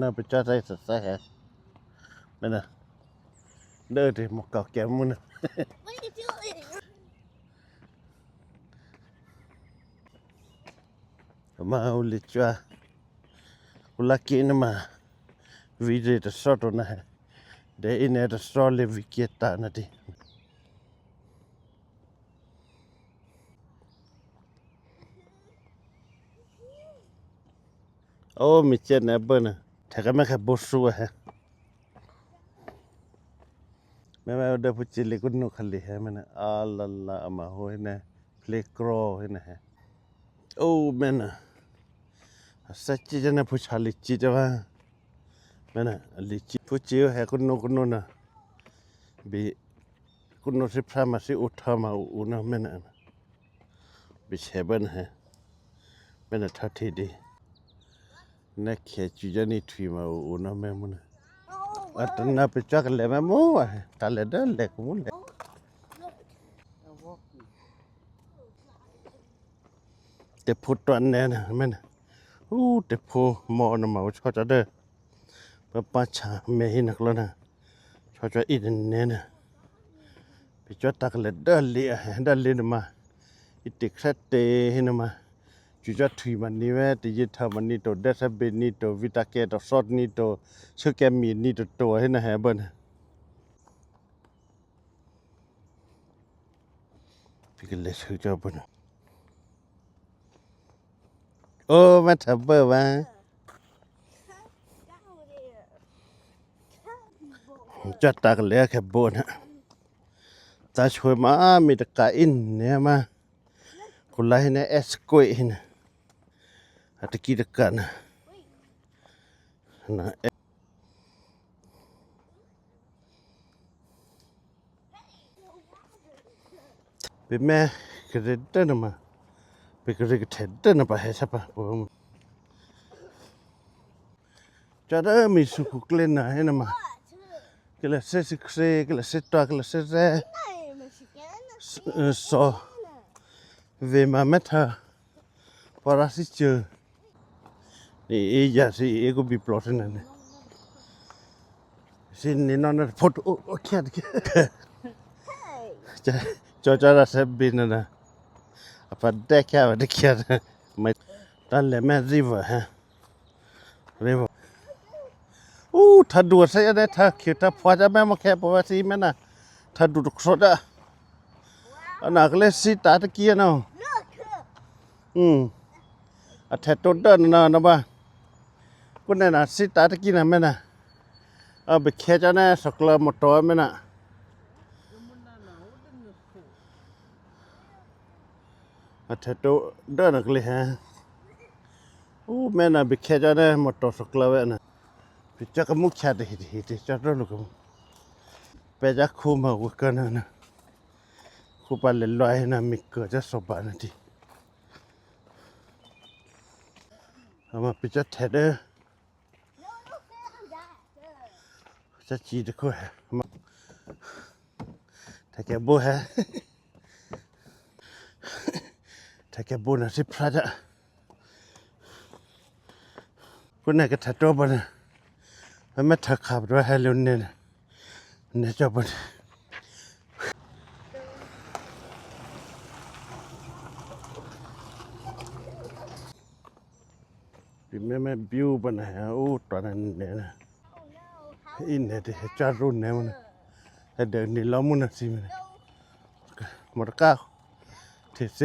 ນະ ໄປຈອດໃສ່ ໃສ່ແຮະ ແມ່ນນະ ເດີ ເດ ໝໍກາວແກມມື້ນະ ມາເອົາລິຈວາ ອຸລາກິນະມາ ວິເດຕະຊອດໂຕນະ ເດອິນເນຕະຊອດເລວິເກຕານະຕິ. ໂອ້ ມີເຈັດແນວເບິ່ງນະ ແທ້ກະແມ່ນແຄ່ບໍ່ຊູແຮະ ແມ່ນໆ ເດີ ຜູ້ຈິລິກຸນນຸຄະລີແຮະ ແມ່ນນະ ອາລາລາ ອາມາໂຮເຫັນນະ ເພລກຣອວເຫັນນະແຮະ ໂອ້ ແມ່ນນະ ອາຊາຈິຈະນະ ຜູ້ຊາລີຈິຈະວ່າ ແມ່ນນະ ລີຈິ ຜູ້ຈິວແຮະ ຄຸນນຸ ຄຸນນຸນະ ບິ ຄຸນນຸ ຊິພາມາຊິອຸທາມາອຸນະ ແມ່ນນະ ບິເຊເບິນແຮະ ແມ່ນນະ ທາທີດີ ແນແຄຈູຍານີທຸຍມາອູນະແມ່ມຸນະ ອັດຕະນາໄປຈັກແລແມ່ໝູ ຕາແລເດີແລກມຸນແລ ແຕ່ໂພຕອນແນນະແມ່ນ ອູ ແຕ່ໂພມໍນະມາຊອດຈະເດີ ປະປາຊາແມ່ຫີນະກະລະນະ ຊອດຈະອີແນນະ ໄປຈອດຕາກະແລເດີເລ ເດີເລນະມາ ອິຕິແຄເຕເຮນະມາ ຈູຈະທຸຍມານີແວ ຕິຢິດທາມານີໂຕ ເດຊະເບນີໂຕ ວິຕາເກໂຕ ຊອດນີໂຕ ເຊແກມີນີໂຕໂຕເຫັນນະແຮເບິ່ນ ພິກເລຊືເຈົ້າເບິ່ນ ໂອ ມາທຳເບິ່ງວ່າ ຈອດຕາກະແລແຄໂບນະ ຕາຊ່ວຍມາ ມີຕະກາອິນແນມາ ຄຸນລາເຫັນແອສໂກຍເຫັນ ອາຕະກີຕະການະ ນະ ເປັນແມ່ກະເດເດີນະມາ ເປັນກະເດກະເທເດີນະປາເຮຊະປາ ໂອ ຈະເດີມີສຸກຸເກລນະເຫັນນະມາ ກະລະເຊຊິເຄຣ ກະລະເຊຕວາ ກະລະເຊແຣ ເອີ ຊໍ ເວມາແມັດທາ ປາຣາຊິເຈີ ເອ ເອ ຢາຊິເອ ກູບີບລັອກນັ້ນນະ ຊິນນີ້ນອນນະ ໂພດ ໂອ ໂອເຄ ໂອເຄ ຈະ ຈອຈະລາເຊບິນນະ ອາປາແດກແຄ ອາປາແດກແຄ ໄມ ຕານແລແມ່ນຣິເວີຮະ ເລວ ອູ ທາດູໄຊຍະໄດ ທາຂຽວ ທາພວາຈະແມ່ນມາແຄປະຫວັດຊີແມ່ນນະ ທາດູໂຄຣດອະ ອັນນະກະເລຍຊີຕາຕະກີນະ ອືມ ອາແທໂຕເດີນນະນະບາ ກຸນແນນະ ຊີຕາຕະກີນະແມ່ນນະ ເອົາໄປແຄຈະແນສະເກລເຕີມໍເຕີແມ່ນນະ. ອາແທໂຕເດີນະກະເລຍຮະ ອູ ແມ່ນນະ ບິແຄຈະແນມອເຕີສະເກລເຕີແວ່ນະ ປິຈະກະມຸແຄດະຫິດຫິດຈະໂຕລຸກະມຸ ເປຈະຄູມາອຸກະນະນະ ຄູປາເລລອຍນະ ມິເກີຈະໂຊບານະຕິ ເອົາມາປິຈະແທເດີ ຈະຈີດະຄູ ມາ ຖ້າແກບໍ່ແຮ ຖ້າແກບໍ່ນະຊິພລາດອະ ພຸ້ນນະກະຖ້າໂຕບໍ່ນະ ມັນມາຖ້າຂັບລົດໃຫ້ເລັວແນ່ນະ ແນ່ເຈົ້າບໍ່ນະ ປິແມ່ນແມ່ນບິວບໍ່ນະ ໂອ ຕອນນັ້ນແນ່ນະ ອີແນ່ເດ ຈາລຸນແນ່ມັນ ແຕ່ເດີນນີ້ລາວມຸນນະຊິແມ່ນ ມອເຕີກາ ເທເຊ